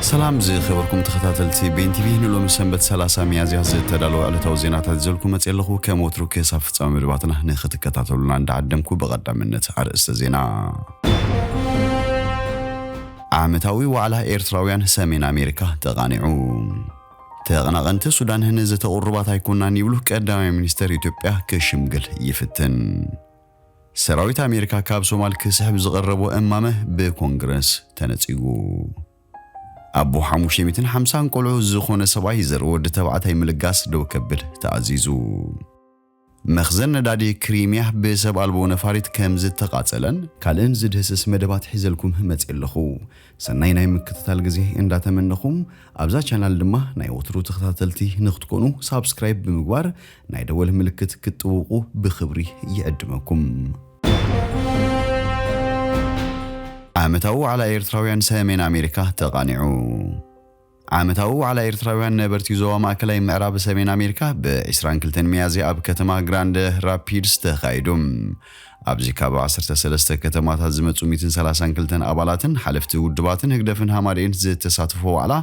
ሰላም ዝኸበርኩም ተኸታተልቲ ቤን ቲቪ፣ ንሎሚ ሰንበት ሰላሳ ሚያዝያ ዝተዳለወ ዕለታዊ ዜናታት ይዘልኩ መጽእ ኣለኹ። ከም ወትሩ ክሳብ ፍጻመ መደባትና ንኽትከታተሉና እንዳዓደምኩ፣ ብቐዳምነት ኣርእስተ ዜና። ዓመታዊ ዋዕላ ኤርትራውያን ሰሜን ኣሜሪካ ተቓኒዑ። ተቐናቐንቲ ሱዳን ንዘተ ቁሩባት ኣይኮናን ይብሉ፣ ቀዳማይ ሚኒስተር ኢትዮጵያ ክሽምግል ይፍትን። ሰራዊት ኣሜሪካ ካብ ሶማል ክስሕብ ዝቐረቦ እማመ ብኮንግረስ ተነጺጉ። ኣቦ ሓሙሽተ ሚእትን ሓምሳን ቆልዑ ዝኾነ ሰብኣይ ዘርኢ ወዲ ተባዕታይ ምልጋስ ደው ከብል ተኣዚዙ። መኽዘን ነዳዲ ክሪሚያ ብሰብ ኣልቦ ነፋሪት ከም ዝተቓጸለን ካልእን ዝድህስስ መደባት ሒዘልኩም መጽእ ኣለኹ። ሰናይ ናይ ምክትታል ግዜ እንዳተመነኹም፣ ኣብዛ ቻናል ድማ ናይ ወትሩ ተኸታተልቲ ንክትኮኑ ሳብስክራይብ ብምግባር ናይ ደወል ምልክት ክትጥውቑ ብኽብሪ ይዕድመኩም። ዓመታዊ ዋዕላ ኤርትራውያን ሰሜን ኣሜሪካ ተቓኒዑ። ዓመታዊ ዋዕላ ኤርትራውያን ነበርቲ ዞባ ማእከላይ ምዕራብ ሰሜን ኣሜሪካ ብ ዕስራን ክልተን ሚያዝያ ኣብ ከተማ ግራንድ ራፒድስ ተኻይዱ። ኣብዚ ካብ ዓሰርተ ሰለስተ ከተማታት ዝመጹ ሚእትን ሰላሳን ክልተን ኣባላትን ሓለፍቲ ውድባትን ህግደፍን ሃማደኤን ዝተሳተፎ ዋዕላ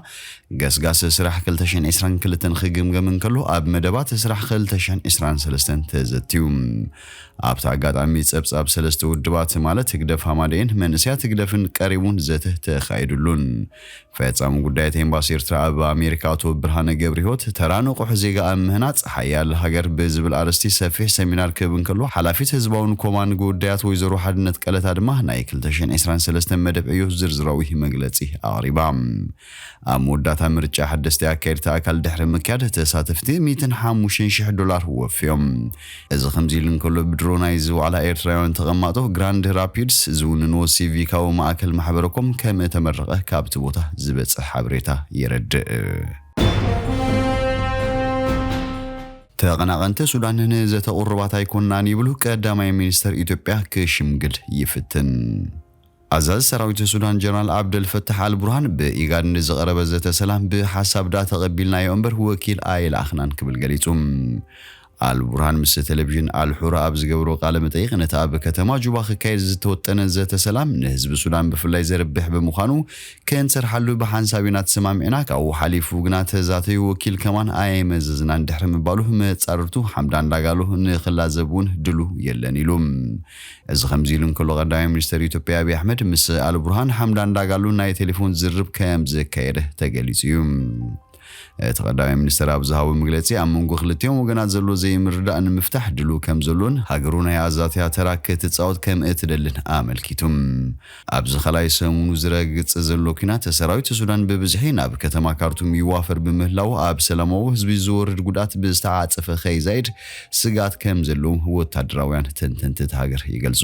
ገስጋስ ስራሕ ክልተ ሽሕን ዕስራን ክልተን ክግምገም እንከሎ፣ ኣብ መደባት ስራሕ ክልተ ሽሕን ዕስራን ሰለስተን ተዘትዩ። ኣብቲ ኣጋጣሚ ጸብጻብ ሰለስተ ውድባት ማለት ህግደፍ ሃማደኤን መንእሰያት ህግደፍን ቀሪቡን ዘተ ተኻይዱሉን። ፈጻሚ ጉዳያት ኤምባሲ ኤርትራ ኣብ ኣሜሪካ ኣቶ ብርሃነ ገብረህይወት፣ ተራ ንቑሕ ዜጋ ኣብ ምህናጽ ሓያል ሃገር ብዝብል ኣርእስቲ ሰፊሕ ሰሚናር ክህብ እንከሎ፣ ሓላፊት ህዝባውን ኮማን ጉዳያት ወይዘሮ ሓድነት ቀለታ ድማ ናይ ክልተ ሽሕን ዕስራን ሰለስተን መደብ ዕዮ ዝርዝራዊ መግለጺ ኣቕሪባ። ኣብ መወዳእታ ምርጫ ሓደስቲ ኣካየድቲ ኣካል ድሕሪ ምክያድ፣ ተሳተፍቲ ሚእትን ሓሙሽተን ሽሕ ዶላር ወፍዮም። እዚ ከምዚ ኢሉ እንከሎ፣ ብድሮ ናይዚ ዋዕላ ኤርትራውያን ተቐማጦ ግራንድ ራፒድስ ዝውንንዎ ሲቪካዊ ማእከል ማሕበረኮም ከም እተመረቐ ካብቲ ቦታ ዝበጽሕ ሓበሬታ የረድእ። ተቐናቐንቲ ሱዳን ንዘተ ቁሩባት ኣይኮናን ይብሉ፣ ቀዳማይ ሚኒስተር ኢትዮጵያ ክሽምግል ይፍትን። ኣዛዚ ሰራዊት ሱዳን ጀነራል ዓብደል ፈታሕ ኣል ቡርሃን ብኢጋድ ንዝቐረበ ዘተ ሰላም ብሓሳብ ዳ ተቐቢልናዮ እምበር ወኪል ኣይለኣኽናን ክብል ገሊጹ። ኣል ቡርሃን ምስ ቴሌቪዥን ኣል ሑራ ኣብ ዝገብሮ ቃለ መጠይቕ፣ ነቲ ኣብ ከተማ ጁባ ክካየድ ዝተወጠነ ዘተ ሰላም ንህዝቢ ሱዳን ብፍላይ ዘርብሕ ብምዃኑ ክንሰርሓሉ ብሓንሳብ ኢና ተሰማሚዕና፣ ካብኡ ሓሊፉ ግና ተዛተዩ ወኪል ከማን ኣይመዘዝናን ድሕሪ ምባሉ፣ መጻርርቱ ሓምዳን ዳጋሎ ንኽላዘብ እውን ድሉ የለን ኢሉ። እዚ ከምዚ ኢሉ እንከሎ፣ ቀዳማይ ሚኒስተር ኢትዮጵያ ኣብይ ኣሕመድ ምስ ኣል ቡርሃን ሓምዳን ዳጋሎ ናይ ቴሌፎን ዝርርብ ከም ዘካየደ ተገሊጹ እዩ። እቲ ቀዳማይ ሚኒስተር ኣብ ዝሃቦ መግለጺ፣ ኣብ መንጎ ክልቲኦም ወገናት ዘሎ ዘይምርዳእ ንምፍታሕ ድሉው ከም ዘሎን ሃገሩ ናይ ኣዛትያ ተራ ክትጻወት ከም እትደልን ኣመልኪቱ። ኣብዚ ካልኣይ ሰሙኑ ዝረግጽ ዘሎ ኲናት፣ ሰራዊት ሱዳን ብብዝሒ ናብ ከተማ ካርቱም ይዋፈር ብምህላዉ፣ ኣብ ሰላማዊ ህዝቢ ዝወርድ ጉድኣት ብዝተዓጸፈ ከይዛይድ ስግኣት ከም ዘለዎም ወታደራውያን ተንተንቲ እታ ሃገር ይገልጹ።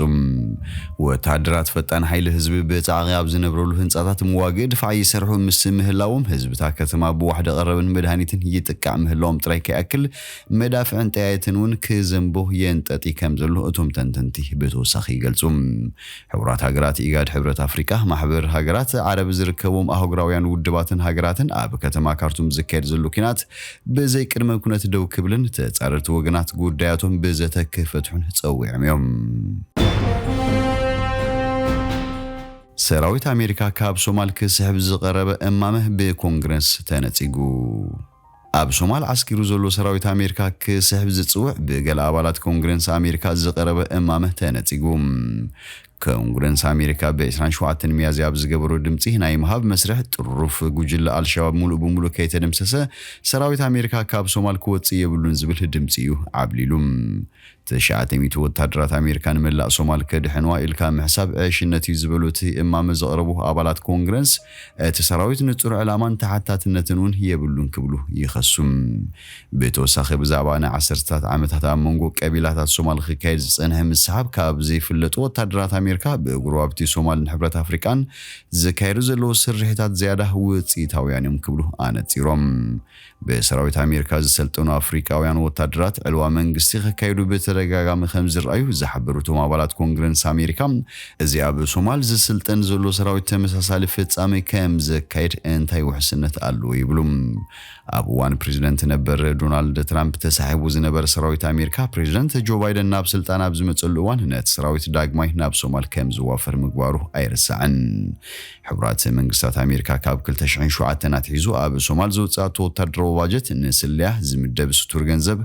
ወታደራት ፈጣን ሓይሊ ህዝቢ ብጻዕቒ ኣብ ዝነብረሉ ህንጻታት መዋግኢ ድፋዕ ይሰርሑ ምስ ምህላዎም፣ ህዝቢ እታ ከተማ ብዋሕዲ ቀረብን መድሃኒትን ይጥቃዕ ምህላዎም ጥራይ ከይኣክል፣ መዳፍዕን ጠያይትን እውን ክዘንቦ የንጠጢ ከም ዘሎ እቶም ተንተንቲ ብተወሳኺ ይገልጹ። ሕቡራት ሃገራት፣ ኢጋድ፣ ሕብረት ኣፍሪቃ፣ ማሕበር ሃገራት ዓረብ ዝርከቦም ኣህጉራውያን ውድባትን ሃገራትን ኣብ ከተማ ካርቱም ዝካየድ ዘሎ ኲናት ብዘይ ቅድመ ኩነት ደው ክብልን ተጻረርቲ ወገናት ጉዳያቶም ብዘተ ክፈትሑን ጸዊዖም እዮም። ሰራዊት ኣሜሪካ ካብ ሶማል ክስሕብ ዝቐረበ እማመ ብኮንግረስ ተነጺጉ። ኣብ ሶማል ዓስኪሩ ዘሎ ሰራዊት ኣሜሪካ ክስሕብ ዝጽውዕ ብገለ ኣባላት ኮንግረስ ኣሜሪካ ዝቐረበ እማመ ተነጺጉ። ኮንግረስ ኣሜሪካ ብ ዕስራን ሸውዓተን ሚያዝያ ኣብ ዝገበሮ ድምጺ ናይ ምሃብ መስርሕ ጥሩፍ ጉጅለ ኣልሸባብ ሙሉእ ብሙሉእ ከይተደምሰሰ ሰራዊት ኣሜሪካ ካብ ሶማል ክወጽእ የብሉን ዝብል ድምጺ እዩ ዓብሊሉ። ትሽዓተ ሚእቲ ወታደራት ኣሜሪካ ንመላእ ሶማል ከድሕንዋ ኢልካ ምሕሳብ ዕሽነት እዩ ዝበሉ እቲ እማመ ዘቕረቡ ኣባላት ኮንግረስ፣ እቲ ሰራዊት ንጹር ዕላማን ተሓታትነትን እውን የብሉን ክብሉ ይኸሱ። ብተወሳኺ ብዛዕባ ንዓሰርተታት ዓመታት ኣብ መንጎ ቀቢላታት ሶማል ክካየድ ዝጸንሐ ምስሓብ ካብ ዘይፍለጡ ወታደራት ኣሜሪካ ብጎረባብቲ ሶማልን ሕብረት ኣፍሪቃን ዝካየዱ ዘለዉ ስርሒታት ዝያዳ ውጽኢታውያን እዮም ክብሉ ኣነጺሮም። ብሰራዊት ኣሜሪካ ዝሰልጠኑ ኣፍሪቃውያን ወታደራት ዕልዋ መንግስቲ ከካይዱ ብተደጋጋሚ ከም ዝረኣዩ ዝሓበሩ እቶም ኣባላት ኮንግረስ ኣሜሪካ፣ እዚ ኣብ ሶማል ዝስልጠን ዘሎ ሰራዊት ተመሳሳሊ ፍጻሜ ከም ዘካይድ እንታይ ውሕስነት ኣለዎ ይብሉ። ኣብ እዋን ፕሬዚደንት ነበር ዶናልድ ትራምፕ ተሳሒቡ ዝነበረ ሰራዊት ኣሜሪካ፣ ፕሬዚደንት ጆ ባይደን ናብ ስልጣን ኣብ ዝመጸሉ እዋን ነቲ ሰራዊት ዳግማይ ናብ ሶማል ከም ዝዋፈር ምግባሩ ኣይርሳዕን። ሕቡራት መንግስታት ኣሜሪካ ካብ ክልተ ሽሕን ሸውዓተን ኣትሒዙ ኣብ ሶማል ዘውፅኣቶ ወታደራዊ ባጀት ንስለያ ዝምደብ ስቱር ገንዘብ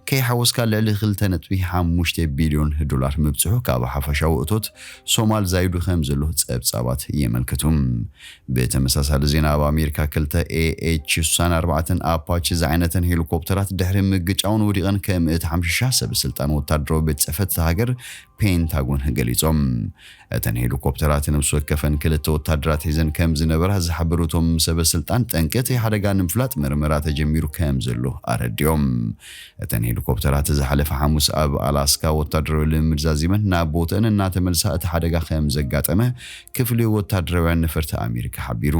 ከይሓወስካ ልዕሊ ክልተ ነጥቢ ሓሙሽተ ቢልዮን ዶላር ምብፅሑ ካብ ሓፈሻዊ እቶት ሶማል ዛይዱ ከም ዘሎ ፀብፃባት የመልክቱ። ብተመሳሳሊ ዜና ኣብ ኣሜሪካ ክልተ ኤኤች ስሳን ኣርባዕተን ኣፓች ዝዓይነተን ሄሊኮፕተራት ድሕሪ ምግጫውን ወዲቐን ከምእተሓምሽሻ ሰብ ስልጣን ወታደራዊ ቤት ፅሕፈት እታ ሃገር ፔንታጎን ገሊጾም። እተን ሄሊኮፕተራት ነብሲ ወከፈን ክልተ ወታደራት ሒዘን ከም ዝነበራ ዝሓበሩ እቶም ሰበ ስልጣን ጠንቂ እቲ ሓደጋ ንምፍላጥ መርመራ ተጀሚሩ ከም ዘሎ ኣረዲኦም። እተን ሄሊኮፕተራት ዝሓለፈ ሓሙስ ኣብ ኣላስካ ወታደራዊ ልምምድ ዛዚመን ናብ ቦተን እናተመልሳ እቲ ሓደጋ ከም ዘጋጠመ ክፍሊ ወታደራውያን ነፈርቲ ኣሜሪካ ሓቢሩ።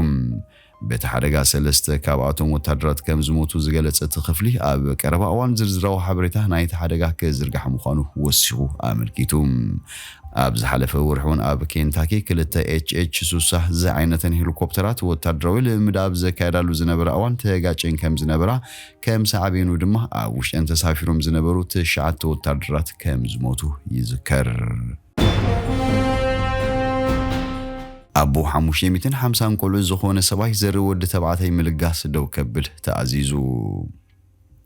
በቲ ሓደጋ ሰለስተ ካብኣቶም ወታደራት ከም ዝሞቱ ዝገለጸ እቲ ክፍሊ ኣብ ቀረባ እዋን ዝርዝራዊ ሓበሬታ ናይቲ ሓደጋ ክዝርጋሕ ምዃኑ ወሲኹ ኣመልኪቱ። ኣብ ዝሓለፈ ወርሒ እውን ኣብ ኬንታኪ ክልተ ኤች ኤች ስሳ ዝዓይነተን ሄሊኮፕተራት ወታደራዊ ልምምድ ኣብ ዘካየዳሉ ዝነበረ እዋን ተጋጭን ከም ዝነበራ ከም ሳዕቤኑ ድማ ኣብ ውሽጠን ተሳፊሮም ዝነበሩ ትሽዓተ ወታደራት ከም ዝሞቱ ይዝከር። ኣቦ ሓሙሽተ ሚእትን ሓምሳን ቆልዑ ዝኾነ ሰብኣይ ዘርኢ ወዲ ተባዕታይ ምልጋስ ደው ከብል ተኣዚዙ።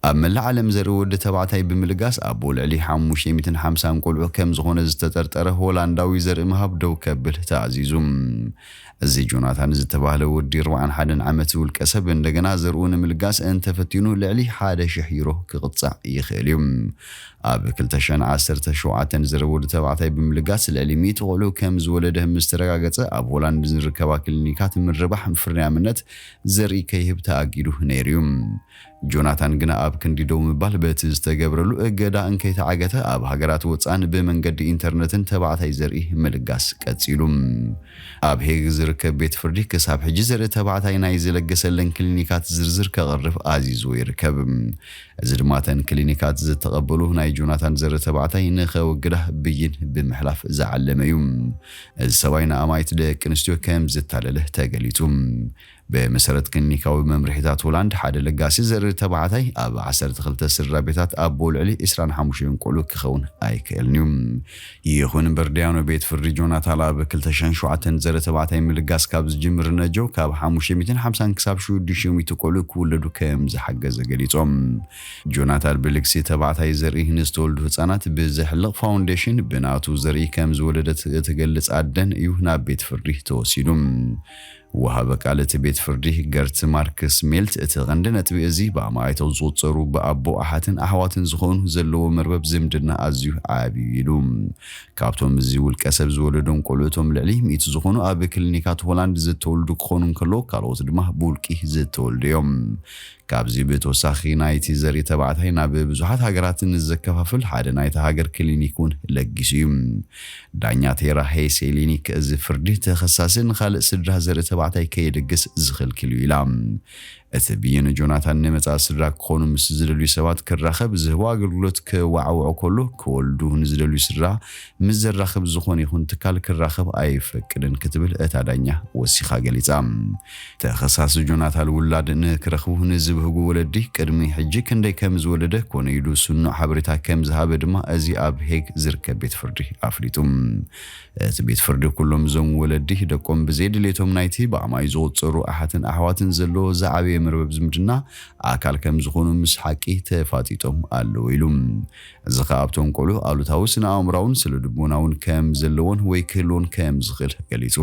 ኣብ መላእ ዓለም ዘርኢ ወዲ ተባዕታይ ብምልጋስ ኣቦ ልዕሊ ሓሙሽተ ሚእትን ሓምሳን ቆልዑ ከም ዝኾነ ዝተጠርጠረ ሆላንዳዊ ዘርኢ ምሃብ ደው ከብል ተኣዚዙ። እዚ ጆናታን ዝተባህለ ወዲ ኣርባዓን ሓደን ዓመት ውልቀ ሰብ እንደገና ዘርኡ ንምልጋስ እንተፈቲኑ ልዕሊ ሓደ ሽሕ ዩሮ ክቕጻዕ ይኽእል እዩ። ኣብ ክልተ ሽሕን ዓሰርተ ሸውዓተን ዘርኢ ወዲ ተባዕታይ ብምልጋስ ልዕሊ ሚእቲ ቆልዑ ከም ዝወለደ ምስ ተረጋገጸ ኣብ ሆላንድ ዝርከባ ክሊኒካት ምርባሕ ፍርያምነት ዘርኢ ከይህብ ተኣጊዱ ነይሩ እዩ። ጆናታን ግና ኣብ ክንዲ ደው ምባል በቲ ዝተገብረሉ እገዳ እንከይተዓገተ ኣብ ሃገራት ወጻን ብመንገዲ ኢንተርነትን ተባዕታይ ዘርኢ ምልጋስ ቀጺሉ። ኣብ ሄግ ዝርከብ ቤት ፍርዲ ክሳብ ሕጂ ዘርኢ ተባዕታይ ናይ ዝለገሰለን ክሊኒካት ዝርዝር ከቕርብ ኣዚዝዎ ይርከብ። እዚ ድማ እተን ክሊኒካት ዝተቐበሉ ናይ ጆናታን ዘርኢ ተባዕታይ ንኸወግዳ ብይን ብምሕላፍ ዝዓለመ እዩ። እዚ ሰብኣይ ንኣማይት ደቂ ኣንስትዮ ከም ዝታለለ ተገሊጹ። ብመሰረት ክሊኒካዊ መምርሒታት ሆላንድ ሓደ ለጋሲ ዘርኢ ተባዕታይ ኣብ ዓሰርተ ክልተ ስድራ ቤታት ኣቦ ልዕሊ ዕስራን ሓሙሽተን ቆልዑ ክኸውን ኣይክእልን እዩ። ይኹን እምበር ዳያኑ ቤት ፍርዲ ጆናታን ኣብ ክልተ ሽሕን ሸውዓተን ዘርኢ ተባዕታይ ምልጋስ ካብ ዝጅምር ነጀው ካብ ሓሙሽተ ሚእትን ሓምሳን ክሳብ ሽዱሽተ ሚእቲ ቆልዑ ክውለዱ ከም ዝሓገዘ ገሊጾም። ጆናታን ብልግሲ ተባዕታይ ዘርኢ ንዝተወልዱ ህጻናት ብዘሕልቕ ፋውንዴሽን ብናቱ ዘርኢ ከም ዝወለደት እትገልጽ ኣደን እዩ ናብ ቤት ፍርዲ ተወሲዱ። ወሃቢ ቃል እቲ ቤት ፍርዲ ገርት ማርክስ ሜልት እቲ ቀንዲ ነጥቢ እዚ ብኣማኢቶም ዝቑጸሩ ብኣቦ ኣሓትን ኣሕዋትን ዝኾኑ ዘለዎ መርበብ ዝምድና ኣዝዩ ዓቢ እዩ ኢሉ። ካብቶም እዚ ውልቀ ሰብ ዝወለዶም ቆልዑቶም ልዕሊ ሚእቲ ዝኾኑ ኣብ ክሊኒካት ሆላንድ ዝተወልዱ ክኾኑ እንከለዉ ካልኦት ድማ ብውልቂ ዝተወልዱ እዮም። ካብዚ ብተወሳኺ ናይቲ ዘርኢ ተባዕታይ ናብ ብዙሓት ሃገራት ንዘከፋፍል ሓደ ናይቲ ሃገር ክሊኒክ እውን ለጊሱ እዩ። ዳኛ ቴራ ሄሴሊኒክ እዚ ፍርዲ ተኸሳሲ ንኻልእ ስድራ ዘርኢ ተባዕታይ ከየድግስ ዝኽልክል እዩ ኢላ። እቲ ብይን ጆናታን ንመጻኢ ስድራ ክኾኑ ምስ ዝደልዩ ሰባት ክራኸብ ዝህቦ ኣገልግሎት ክወዓውዖ ከሎ ክወልዱ ንዝደልዩ ስድራ ምስ ዘራኽብ ዝኾነ ይኹን ትካል ክራኸብ ኣይፈቅድን ክትብል እታ ዳኛ ወሲኻ ገሊጻ። ተኸሳሲ ጆናታን ውላድ ንክረኽቡ ንዝብህጉ ወለዲ ቅድሚ ሕጂ ክንደይ ከም ዝወለደ ኮነ ኢሉ ስኑዕ ሓበሬታ ከም ዝሃበ ድማ እዚ ኣብ ሄግ ዝርከብ ቤት ፍርዲ ኣፍሊጡ። እቲ ቤት ፍርዲ ኩሎም እዞም ወለዲ ደቆም ብዘይድሌቶም ናይቲ ብኣማይ ዝቑጸሩ ኣሓትን ኣሕዋትን ዘለዎ ዝዓበየ መርበብ ዝምድና ኣካል ከም ዝኾኑ ምስ ሓቂ ተፋጢጦም ኣለዉ ኢሉ። እዚ ኸኣ ኣብቶም ቆልዑ ኣሉታዊ ስነ ኣእምራውን ስነ ልቦናውን ከም ዘለዎን ወይ ክህልዎን ከም ዝኽእል ገሊጹ።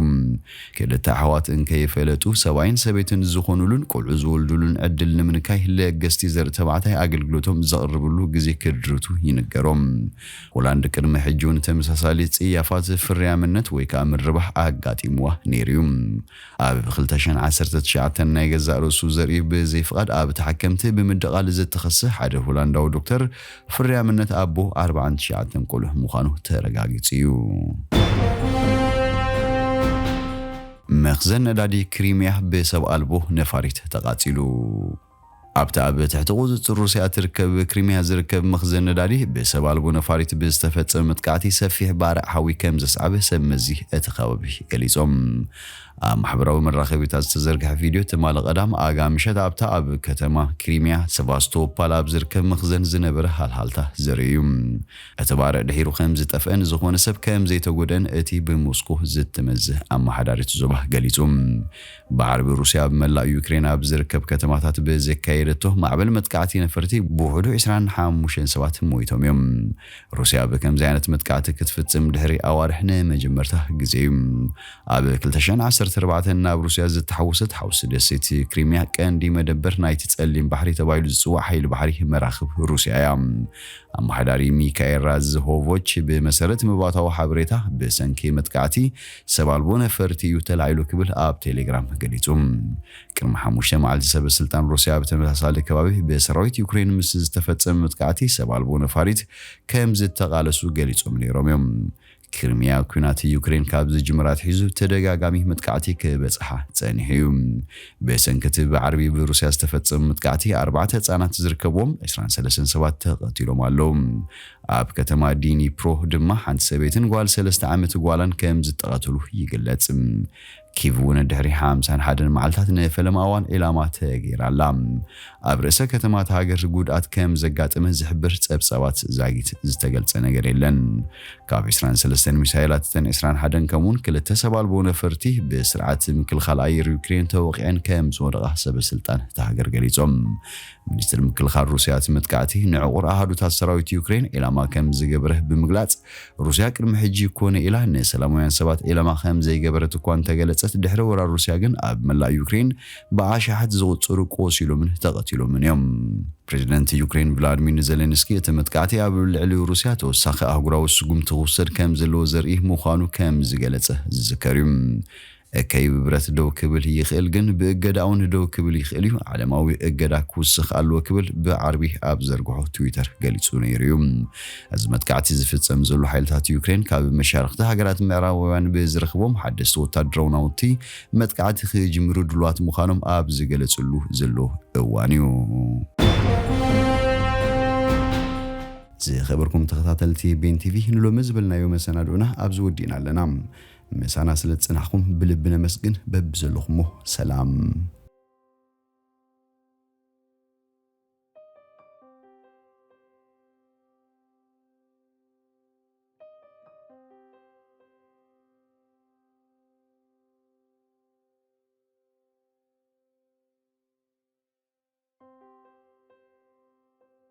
ክልተ ኣሕዋት እንከይፈለጡ ሰብኣይን ሰበይትን ዝኾኑሉን ቆልዑ ዝወልዱሉን ዕድል ንምንካይ ለገስቲ ዘርኢ ተባዕታይ ኣገልግሎቶም ዘቕርብሉ ግዜ ክድርቱ ይንገሮም። ሆላንድ ቅድሚ ሕጂ እውን ተመሳሳሊ ጽያፋት ፍርያምነት ወይ ከኣ ምርባሕ ኣጋጢምዋ ነይሩ እዩ። ኣብ ክልተ ሽሕን ዓሰርተ ትሽዓተን ናይ ገዛእ ርእሱ ዘርኢ ብዘይፍቓድ ኣብ ተሓከምቲ ብምድቓል ዝተኸሰ ሓደ ሆላንዳዊ ዶክተር ፍርያምነት ኣቦ ኣርባዓን ትሽዓተን ቆልዑ ምዃኑ ተረጋጊጹ እዩ። መኽዘን ነዳዲ ክሪሚያ ብሰብ ኣልቦ ነፋሪት ተቓጺሉ። ኣብቲ ኣብ ትሕቲ ቁጽጽር ሩስያ እትርከብ ክሪሚያ ዝርከብ መኽዘን ነዳዲ ብሰብ ኣልቦ ነፋሪት ብዝተፈጸመ መጥቃዕቲ ሰፊሕ ባርዕ ሓዊ ከም ዘስዓበ ሰብ መዚ እቲ ከባቢ ገሊጾም። ኣብ ማሕበራዊ መራኸቢታት ዝተዘርግሐ ቪድዮ ትማሊ ቀዳም ኣጋ ምሸት ኣብታ ኣብ ከተማ ክሪሚያ ሰቫስቶፖል ኣብ ዝርከብ መኽዘን ዝነበረ ሃልሃልታ ዘርኢ እዩ። እቲ ባርዕ ድሒሩ ከም ዝጠፍአን ዝኾነ ሰብ ከም ዘይተጎድአን እቲ ብሞስኮ ዝትመዝህ ኣመሓዳሪ እቲ ዞባ ገሊጹ። ብዓርቢ ሩስያ ኣብ መላእ ዩክሬን ኣብ ዝርከብ ከተማታት ብዘካየደቶ ማዕበል መጥቃዕቲ ነፈርቲ ብውሕዱ ዕስራን ሓሙሽተን ሰባት ሞይቶም እዮም። ሩስያ ብከምዚ ዓይነት መጥቃዕቲ ክትፍጽም ድሕሪ ኣዋርሕ ንመጀመርታ ግዜ እዩ። ኣብ ክልተ ሽሕን ዓሰርተ ኣርባዕተን ናብ ሩስያ ዝተሓወሰት ሓውሲ ደሴት ክሪሚያ ቀንዲ መደበር ናይቲ ጸሊም ባሕሪ ተባሂሉ ዝጽዋዕ ሓይሊ ባሕሪ መራኽብ ሩስያ እያ። ኣመሓዳሪ ሚካኤል ራዝሆቮች ብመሰረት መባእታዊ ሓበሬታ ብሰንኪ መጥቃዕቲ ሰብ ኣልቦ ነፈርቲ እዩ ተላዒሉ ክብል ኣብ ቴሌግራም ገሊጹ። ቅድሚ ሓሙሽተ መዓልቲ ሰበ ስልጣን ሩስያ ብተመሳሳሊ ከባቢ ብሰራዊት ዩክሬን ምስ ዝተፈጸመ መጥቃዕቲ ሰብ ኣልቦ ነፋሪት ከም ዝተቓለሱ ገሊጾም ነይሮም እዮም። ክሪሚያ ኲናት ዩክሬን ካብ ዝጅምር ኣትሒዙ ተደጋጋሚ መጥቃዕቲ ክበጽሓ ጸኒሑ እዩ። ብሰንኪ እቲ ብዓርቢ ብሩስያ ዝተፈጸመ መጥቃዕቲ ኣርባዕተ ህጻናት ዝርከብዎም ዕስራን ሰለስተን ሰባት ተቐቲሎም ኣለዉ። ኣብ ከተማ ዲኒፕሮ ድማ ሓንቲ ሰበይትን ጓል ሰለስተ ዓመት ጓላን ከም ዝተቐተሉ ይግለጽ። ኪቭ እውን ድሕሪ ሓምሳን ሓደን መዓልታት ንፈለማ እዋን ዒላማ ተገይራ ኣላ። ኣብ ርእሰ ከተማ እታ ሃገር ጉድኣት ከም ዘጋጠመ ዝሕብር ጸብጻባት ዛጊት ዝተገልጸ ነገር የለን። ካብ ዕስራን ሰለስተን ሚሳይላት እተን ዕስራን ሓደን ከምኡውን ክልተ ሰብ ኣልቦ ነፈርቲ ብስርዓት ምክልኻል ኣየር ዩክሬን ተወቒዐን ከም ዝወደቓ ሰበ ስልጣን እታ ሃገር ገሊጾም። ሚኒስትሪ ምክልኻል ሩስያ እቲ መጥቃዕቲ ንዕቑር ኣሃዱታት ሰራዊት ዩክሬን ዒላማ ከም ዝገበረ ብምግላጽ፣ ሩስያ ቅድሚ ሕጂ ኮነ ኢላ ንሰላማውያን ሰባት ዒላማ ከም ዘይገበረት እኳ እንተገለጸት፣ ድሕሪ ወራር ሩስያ ግን ኣብ መላእ ዩክሬን ብኣሽሓት ዝቑጸሩ ቆሲሎምን ተቐቲሎምን እዮም። ፕሬዚደንት ዩክሬን ቭላድሚር ዜሌንስኪ እቲ መጥቃዕቲ ኣብ ልዕሊ ሩስያ ተወሳኺ ኣህጉራዊ ስጉምቲ ክውሰድ ከም ዘለዎ ዘርኢ ምዃኑ ከም ዝገለጸ ዝዝከር እዩ። እከይ ብብረት ደው ክብል ይኽእል፣ ግን ብእገዳውን ደው ክብል ይኽእል እዩ። ዓለማዊ እገዳ ክውስኽ ኣለዎ ክብል ብዓርቢ ኣብ ዘርግሖ ትዊተር ገሊጹ ነይሩ እዩ። እዚ መጥቃዕቲ ዝፍጸም ዘሎ ሓይልታት ዩክሬን ካብ መሻርኽቲ ሃገራት ምዕራባውያን ብዝረኽቦም ሓደስቲ ወታደራዊ ናውቲ መጥቃዕቲ ክጅምሩ ድሉዋት ምዃኖም ኣብ ዝገለጽሉ ዘሎ እዋን እዩ። ዝኸበርኩም ተኸታተልቲ ቤን ቲቪ፣ ንሎሚ ዝበልናዮ መሰናድኦና ኣብዚ ወዲእና ኣለና። ምሳና ስለ ዝጸናሕኩም ብልቢ ነመስግን። በብዘለኹሞ ሰላም።